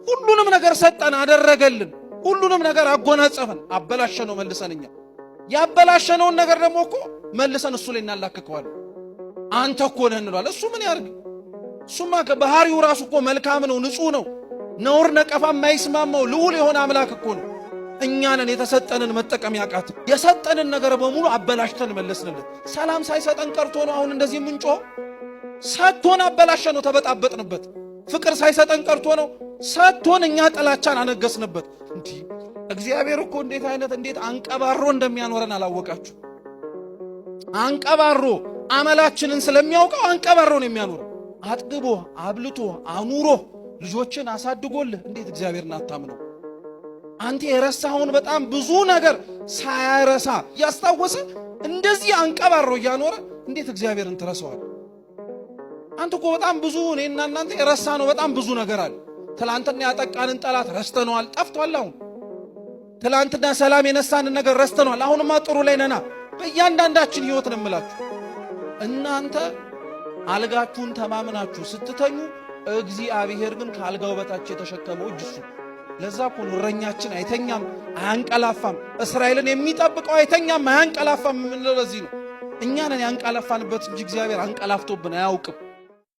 ሁሉንም ነገር ሰጠን፣ አደረገልን፣ ሁሉንም ነገር አጎናጸፈን። አበላሸነው መልሰን እኛ ያበላሸነውን ነገር ደግሞ እኮ መልሰን እሱ ላይ እናላክከዋለን። አንተ እኮ ነህ እንለዋለን። እሱ ምን ያርግ? እሱማ ባህሪው ራሱ እኮ መልካም ነው፣ ንጹሕ ነው፣ ነውር ነቀፋ የማይስማማው ልዑል የሆነ አምላክ እኮ ነው። እኛንን የተሰጠንን መጠቀም ያቃት የሰጠንን ነገር በሙሉ አበላሽተን መለስንለት። ሰላም ሳይሰጠን ቀርቶ ነው አሁን እንደዚህ የምንጮኸው። ሰጥቶን አበላሸ ነው፣ ተበጣበጥንበት። ፍቅር ሳይሰጠን ቀርቶ ነው ሰጥቶን እኛ ጥላቻን አነገስንበት። እንዲህ እግዚአብሔር እኮ እንዴት አይነት እንዴት አንቀባሮ እንደሚያኖረን አላወቃችሁ። አንቀባሮ አመላችንን ስለሚያውቀው አንቀባሮ ነው የሚያኖረው። አጥግቦ አብልቶ አኑሮ ልጆችን አሳድጎልህ እንዴት እግዚአብሔርን አታምነው? አንተ የረሳኸውን በጣም ብዙ ነገር ሳያረሳ እያስታወሰ እንደዚህ አንቀባሮ እያኖረ እንዴት እግዚአብሔርን ትረሳዋል? አንተ እኮ በጣም ብዙ እኔና እናንተ የረሳ ነው በጣም ብዙ ነገር አለ። ትላንትና ያጠቃንን ጠላት ረስተነዋል፣ ጠፍቷል። አሁን ትላንትና ሰላም የነሳንን ነገር ረስተነዋል። አሁንማ ጥሩ ላይ ነና። በእያንዳንዳችን ህይወት ነው የምላችሁ። እናንተ አልጋችሁን ተማምናችሁ ስትተኙ፣ እግዚአብሔር ግን ከአልጋው በታች የተሸከመው እጅ እሱ። ለዛ እኮ ነው እረኛችን አይተኛም አያንቀላፋም፣ እስራኤልን የሚጠብቀው አይተኛም አያንቀላፋም የምንለው ለዚህ ነው። እኛ ነን ያንቀላፋንበት እንጂ እግዚአብሔር አንቀላፍቶብን አያውቅም።